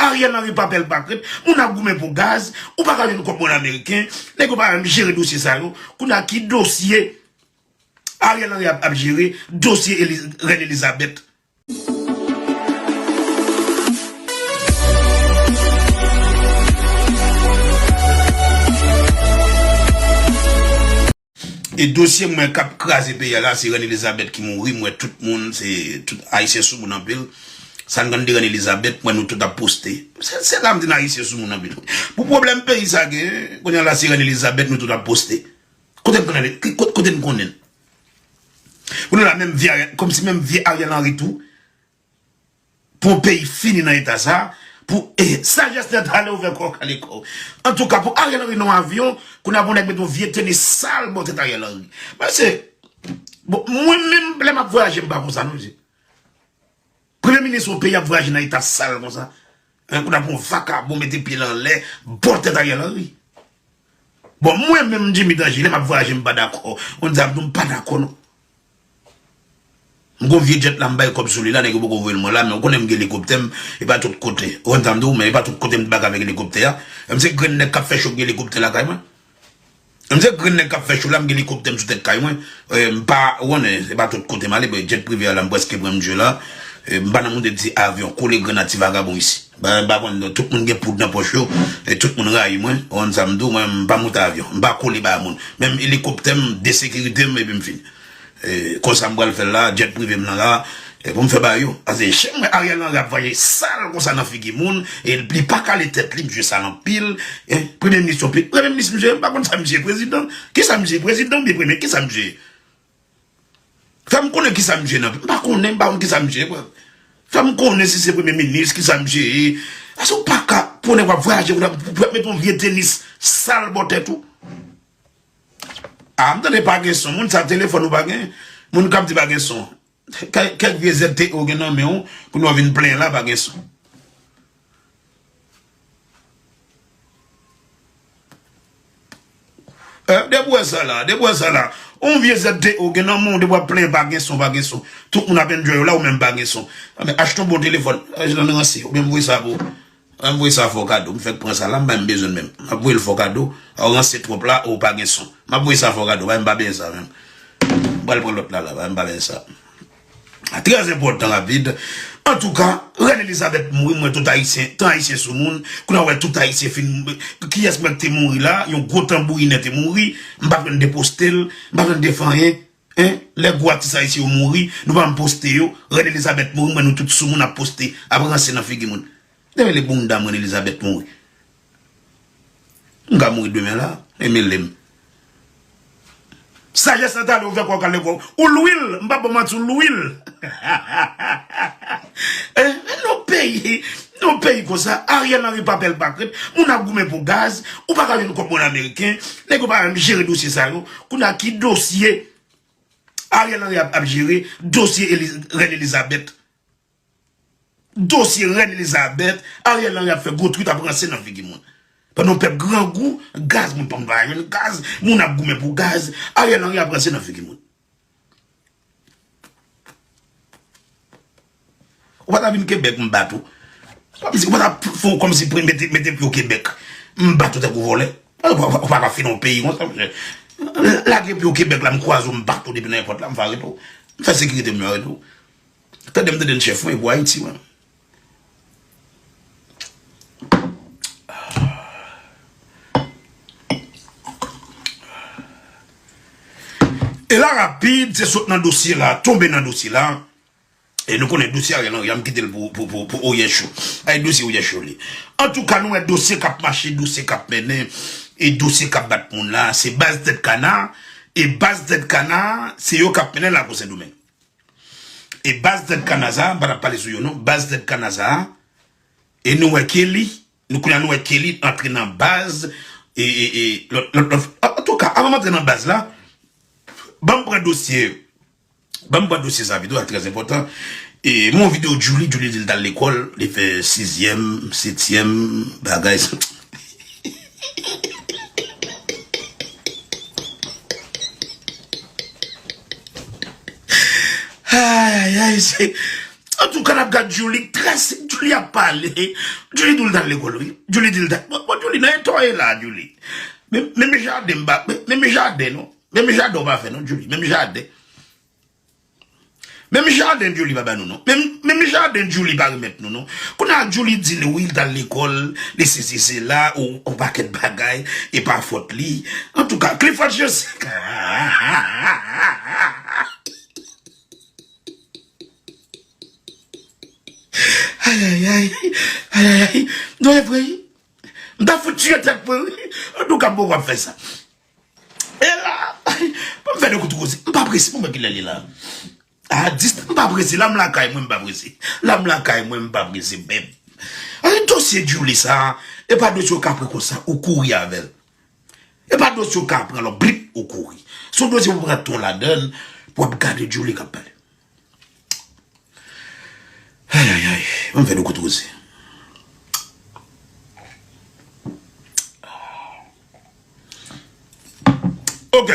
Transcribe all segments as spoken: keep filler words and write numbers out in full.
Ariel Henry pa pè l pa krent, moun ap goumen pou gaz, ou pa ka jwenn kòb mwen ameriken, nèg yo pa menm jere dosye sa yo. Kounye a ki dosye Ariel Henry ap, ap jere? Dosye Eli-, Rèn Elizabeth. E dosye mwen k ap kraze peyi a la, se Rèn Elizabeth ki mouri. M wè tout moun, se tout Ayisyen sou moun anpil. Sa n konn de Rèn Elizabeth, m wè nou tout ap poste. Se, se la m di n Ayisyen sou moun anpil. Pou pwoblèm peyi sa gen, kounye a la se Rèn Elizabeth nou tout ap poste. Kote n konnen, kote, kote n konnen? Kounye a la menm vye Ariel, kòmsi menm vye Ariel Henry tou, pou yon peyi fini nan eta sa, pou, eh, sajès nèt ale ouvè kò w kale kò w. Antouka, pou Ariel Henry nan yon avyon, kounye a pou nèg met yon vye tenis sal bò tèt Ariel Henry. Paske, bon, mwen menm, lè m ap vwayaje, m pa konsa non, mesye. Premye minis yon peyi ap vwayaje nan eta sal konsa. Hein, kounye a pou yon vakabon mete pye l anlè, bò tèt Ariel Henry. Bon, mwen menm, Jimmy Danger, lè m ap vwayaje, m pa dakò. Ou konn sa m di w, m pa dakò, non. M gon vye djèt la, m bay kòb sou li la, nèg yo poko voye l mwen la, men ou konnen m gen elikoptè m, e pa tout kote. Ou konn sa m di w, men e pa tout kote m debake avèk elikoptè a. M se grenn nèg k ap fè cho k gen elikoptè lakay mwen. M se grenn nèg k ap fè cho la, m gen elikoptè m sou tèt kay mwen. Eh, m pa, ou konnen, e pa tout kote m ale, men djèt prive a la, m prèske pran m djè la. Eh, m pa nan moute di avyon, kole grenn a ti vagabon isi. Ba, ba, bon, tout moun gen poud nan pòch yo, e tout moun rayi mwen, ou konn sa m di w, mwen, m pa moute avyon, m pa kole ba moun. Menm elikoptè m, de sekirite m, epi m fini. E, konsa m pral fè l la, djèt prive m nan la, e pou m fè ba yo. Paske, chen mwen Ariel Henry ap voye sal konsa nan figi moun, e li pa kale tèt li, misye sal anpil, e, premye minis yon peyi, premye minis misye, m pa konn sa misye prezidan, kisa misye prezidan oubyen premye, kisa misye ye? Fè m konnen kisa misye nan. M pa konnen, m pa konn kisa misye ye. Fè m konnen si se premye minis, kisa misye ye. Paske ou pa ka, pou nèg w ap vwayaje, ou ap, ou ap met yon vye tenis sal bò tèt ou. A, m tande pa gen son. Moun sa telefòn ou pa gen. Moun k ap di pa gen son. Kè-, kèk vye Z T E w gen nan men w, kounye a w vin plenyen la, pa gen son. Eh, depi w wè sa la, depi w wè sa la. On vye Z T E w gen nan men w, depi w ap plenyen pa gen son, pa gen son. Tout moun ap enjoy w la, ou menm pa gen son. Anben, achte yon bon telefòn. Eh, jan ranse, oubyen m voye sa pou ou. M voye sa fè w kado. M fèk pran sa la, m pa menm bezwen l menm. M ap voye l fè w kado. A w ranse twòp la, ou pa gen son. M ap voye sa fè w kado, pa menm pa benyen sa menm. M pral pran lòt la la, pa menm pa benyen sa. Trè enpòtan, rapid. Antouka, Rèn Elizabeth mouri, m wè tout Ayisyen, tan Ayisyen sou moun, kounye a w wè tout Ayisyen fin, kiyès mwen k te mouri la, yon gwo tanbourinè te mouri, m pa t konn de poste l, m pa t konn de fè anyen, hein, lè gwo atis ayisyen yo mouri, nou pa janm poste yo, Rèn Elizabeth mouri, m wè nou tout sou moun ap poste, ap ranse nan figi moun. Dèyè le bounda m, Rèn Elizabeth mouri. M ka mouri demen la, e mele m. Sajès nan tale ouvè kò w kale kò w. Ou lwil, m pa ba w manti, ou lwil. Eh, nan peyi, nan peyi konsa, Ariel Henry pa pè l pa krent, moun ap goumen pou gaz, ou pa ka jwenn kòb mwen ameriken, nèg yo pa menm jere dosye sa yo. Kounye a ki dosye Ariel Henry ap, ap jere, dosye Eli-, Rèn Elizabeth. Dosye Rèn Elizabeth, Ariel Henry ap fè gwo twit ap ranse nan figi moun. Pandan yon pèp grangou, gaz, moun pa, moun pa jwenn gaz, moun ap goumen pou gaz, Ariel Henry ap ranse nan figi moun. Ou pa ta vin Kebèk, m bat ou. Kòmsi, ou pa ta fè w kòmsi pre-, mete, mete pye w Kebèk, m bat ou tankou vòlè. Ou pa, ou pa, ou pa ka fin yon peyi konsa, mesye. Lage pye w Kebèk la, m kwaze w, m bat ou depi nan èpòt la, m fè arete w. M fè sekirite m yo arete w. Tande m tande l chèf mwen, e pou Ayiti mwen. E la rapid, se sot nan dosye la, tonbe nan dosye la. E nou konnen dosye Ariel Henry a, m kite l pou, pou, pou, pou Oyè Cho. Ay, dosye Oyè Cho li. Antouka, nou wè dosye k ap mache, dosye k ap mennen, e dosye k ap bat moun la, se baz tèt kana, e baz tèt kana, se yo k ap mennen lakou Sendomeng. E baz tèt kana sa, m pa t ap pale sou yo non, baz tèt kana sa, e nou wè Kelly, nou kounye a nou wè Kelly antre nan baz, e, e, e, lòt, lòt, lòt, an, antouka, avan m antre nan baz la, ban m pran dosye, ban m pran dosye sa pito, sa trè enpòtan. E, m wè yon videyo Djouly, Djouly di l t al lekòl, li fè sizyèm, setyèm, bagay sa. Ay, ay, ay, se, Antouka, n ap gad Djouly, trè senp, Djouly ap pale. Djouly di l t al lekòl, wi. Djouly di l t al. Bon, bon, Djouly, nan eta w ye la, Djouly. Men, menm jaden, m pa, men, menm jaden, non. Menm jaden w pa fè, non, Djouly. Menm jaden. Menm jaden Djouly pa ba nou, non. Menm, menm jaden Djouly pa remèt nou, non. Kounye a Djouly di l, wi, l t al lekòl, li sesi sela, ou, ou pakèt bagay, e pa fòt li. Antouka, Clifford Joseph. Ayayay, ayayay. Non, e vre, wi. M ta fout tiye tèt mwen, wi. Antouka, m poko ap fè sa. E la, ban m fè de kout koze. M pa prese, pou mwen kilè li la. A dis, m pa prese. La, m lakay mwen, m pa prese. La, m lakay mwen, m pa prese, menm. Ay, dosye Djouly sa, e pa dosye w ka pran konsa, ou kouri avè l. E pa dosye w ka pran lò, blip, ou kouri. Se yon dosye pou pran ton ladan l, pou w ap gade Djouly k ap pale. Ayayay, ban m fè de kout koze. Ok.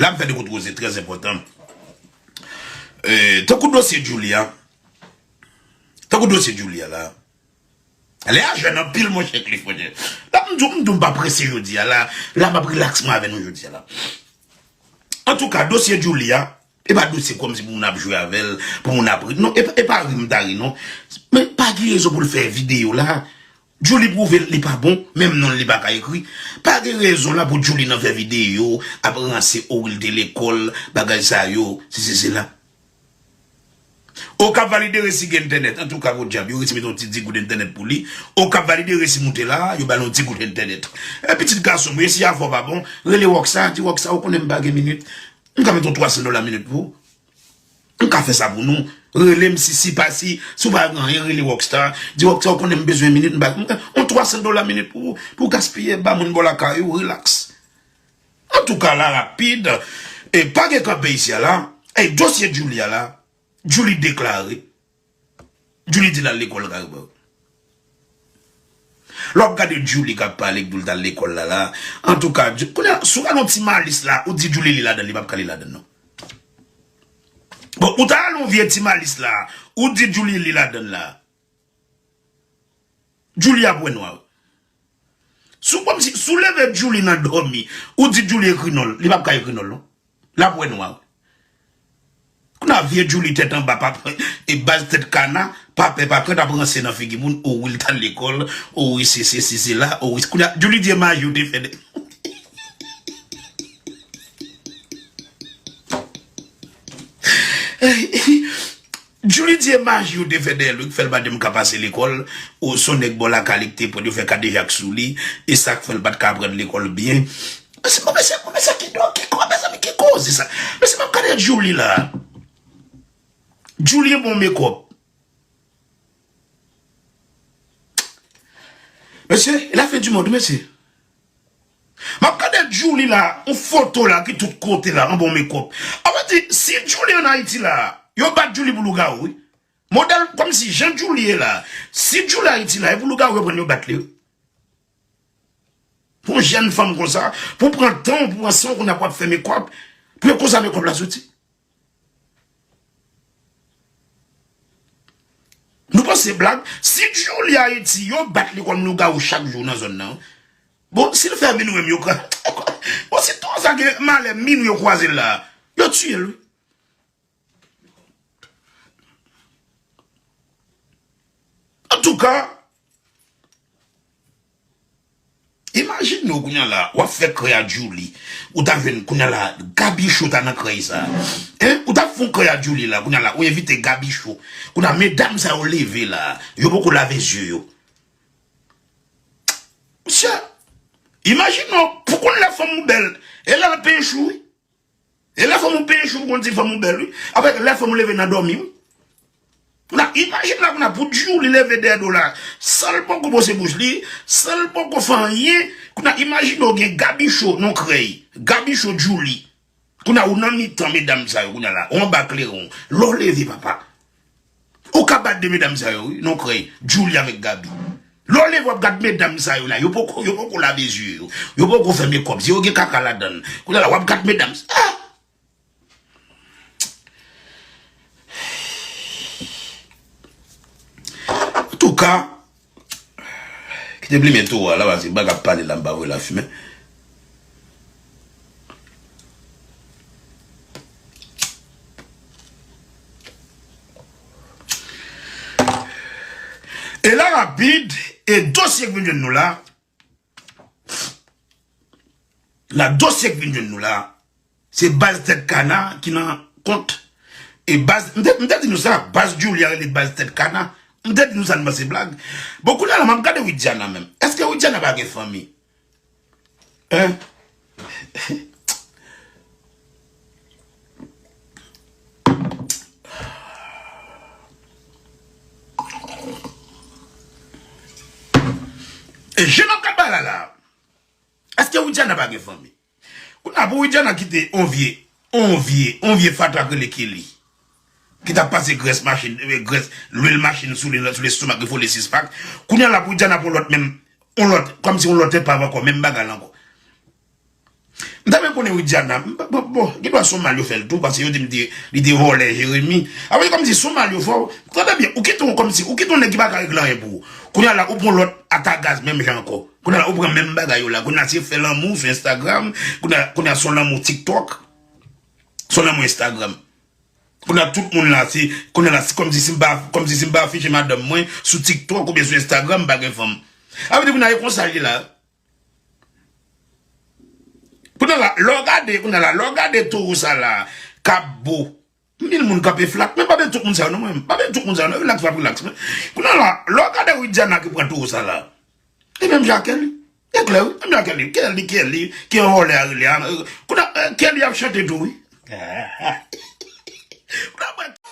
La, m fè de kout koze trè enpòtan. Eh, tankou dosye Djouly a. Tankou dosye Djouly a la. Lè a jwenn anpil, monchè Cliff, monchè. La, m di w, m di w, m pa prese jodi a la. La, m ap rilaks mwen avè nou jodi a la. Antouka, dosye Djouly a, e pa dosye kòmsi pou moun ap jwe avè l, pou moun ap ri. Non, e pa, e pa ri m ta ri, non. Men pa gen rezon pou l fè videyo la. Djouly pwouve li pa bon, menm non li pa ka ekri. Pa gen rezon la pou Djouly nan fè videyo, ap ranse, o wi l te lekòl, bagay sa yo, sesi sela. Okap valide resi gen entènèt. Antouka, podyab, yo resi mete yon ti dis goud entènèt pou li. Okap valide resi moute la, yo ba l yon dis goud entènèt. E pitit gason m, resi a fò pa bon, rele Rockstar, di Rockstar, ou konnen m pa gen minit. M ka mete yon twa san dola minit pou ou. M ka fè sa pou nou. Rele m si, si pa si, si w pa gen anyen, rele Rockstar. Di Rockstar, ou konnen m bezwen minit, m pa, m ka, yon twa san dola minit pou ou, pou w gaspiye, ba moun bò lakay ou, rilaks. Antouka, la rapid, e pa gen kanpe isi a la, e dosye Djouly a la, Djouly deklare, Djouly di l al lekòl kay bò. Lè w ap gade Djouly k ap pale, k di w l t al lekòl la, la, antouka, Djou-, kounye a, si w gade yon ti malis la, ou di Djouly li ladan l, li p ap ka li ladan l, non. Bon, ou ta al yon vye ti malis la, ou di Djouly li ladan l la. Djouly ap wè nwa. Si w kòmsi, si w leve Djouly nan dòmi, ou di Djouly ekri non l, li p ap ka ekri non l, non. L ap wè nwa. Kounye a vye Djouly tèt anba, pa, e baz tèt kana, pa pè, pa krent ap ranse nan figi moun, o wi l t al lekòl, o wi se, se, se, se la, o wi, kounye a, Djouly di e maji ou te fè de. Djouly di e maji yo te fè dèyè l wi, k fè l pa janm ka pase lekòl, o se yon nèg bò lakay li k te pran l, yo fè kadejak sou li, e sa k fè l pa t ka aprann lekòl byen. Mesye, bon, mesye, bon, mesye, ki do, ki ko-, mezanmi, ki koze sa? Mesye, m ap gade Djouly la. Djouly bon mekòp. Mesye, la fin du monde, mesye. M ap gade Djouly la, yon foto la ki tout kote la, an bon mekòp. An vle di, si Djouly ann Ayiti la, yo bat Djouly pou lougawou, wi. Modèl, kòmsi jan Djouly ye la, si Djouly Ayiti la, e pou lougawou yo pran l, yo bat li, wi. Pou yon jèn fanm konsa, pou pran tan w, pou pran san w, kounye a pou ap fè mekòp, pou yo konsa mekòp la soti. Nou panse blag? Si Djouly Ayiti, yo bat li kòm lougawou chak jou nan zòn nan. Bon, si l fè minwi m, yo ka. Bon, si tout sa gen malè, minwi yo kwaze l la, yo tiye l, wi. Antouka, imajine w kounye a la, w ap fè krè a Djouly. Ou ta jwenn kounye a la, Gabichou ta nan krèy sa. Hein? Ou ta fè yon krè a Djouly la, kounye a la, ou envite Gabichou. Kounye a, medam sa yo leve la, yo poko lave zye yo. Mesye, imajine w, pou konn lè fanm ou bèl, e lè l pench ou, wi. E lè fanm ou pench ou, pou konn di fanm ou bèl, wi. Apre, lè fanm ou leve nan dòmi, wi. Kounye a, imajine la, kounye a, pou Djouly leve dèyè do la, san l poko bwose bouch li, san l poko fè anyen, kounye a, imajine w gen Gabichou, non krèy, Gabichou Djouly. Kounye a, ou nan mitan medam sa yo, kounye a la, ou anba kleren, lè w leve, papa. Ou ka bat de medam sa yo, wi, non krèy, Djouly avèk Gaby. Lè w leve w ap gad medam sa yo la, yo poko, yo poko lave zye yo, yo poko fè mekòp, zye yo gen kaka ladan l. Kounye a la, w ap gad medam sa. Ah! Kite plimen towo a la, paske m pa ka pale la, m pa voye lafimen. E la rapid, e dosye k vin jwenn nou la, la dosye k vin jwenn nou la, se baz tèt kana ki nan kont. E baz, m te, m te di nou sa, baz Julia rele baz tèt kana. M te di nou sa, nou panse blag. Bon, kounye a la, m ap gade Widiana menm. Èske Widiana pa gen fanmi? Hein? E je n ap gade bagay la la. Èske Widiana pa gen fanmi? Kounye a pou Widiana kite on vye, on vye, on vye fatra k rele Kelly. Ki t ap pase grès machin, eh, grès, lwil machin sou li, sou lestomak, li fole sis pak. Kounye a la pou Widiana pran lòt menm, on lòt, kòmsi on lòt epav ankò, menm bagay la ankò. M ta renmen konnen Widiana, m pa, bon, bon, gen dwa se on mal yo fè l tou, paske yo di m te, li te vòlè Jeremi. Apre kòmsi se on mal yo fè w, tande byen, ou kite on kòmsi, ou kite on nèg ki pa ka regle anyen pou ou. Kounye a la, ou pran lòt atagaz menm jan ankò. Kounye a la, ou pran menm bagay yo la. Kounye a se fè lanmou sou Instagram, kounye a, kounye a se on lanmou TikTok, se on lanmou Instagram. Kounye a tout moun la, se, kounye a la, se kòmsi si m pa, kòmsi si m pa afiche madanm mwen sou TikTok oubyen sou Instagram, m pa gen fanm. A vle di kounye a e konsa l ye la. Kounye a la, lè w gade, kounye a la, lè w gade towo sa la, k ap bo. Mil moun kanpe flak, men pa bezwen tout moun sa yo non, mwen. Pa bezwen tout moun sa yo non, relax, pa relax, men. Kounye a la, lè w gade Widiana ki pran towo sa la. E menm jan Kelly. E klè, wi. Menm jan Kelly. Kelly, Kelly, ki an vòlè a rele a. Kounye a, eh, Kelly ap chante tou, wi. Kounye a,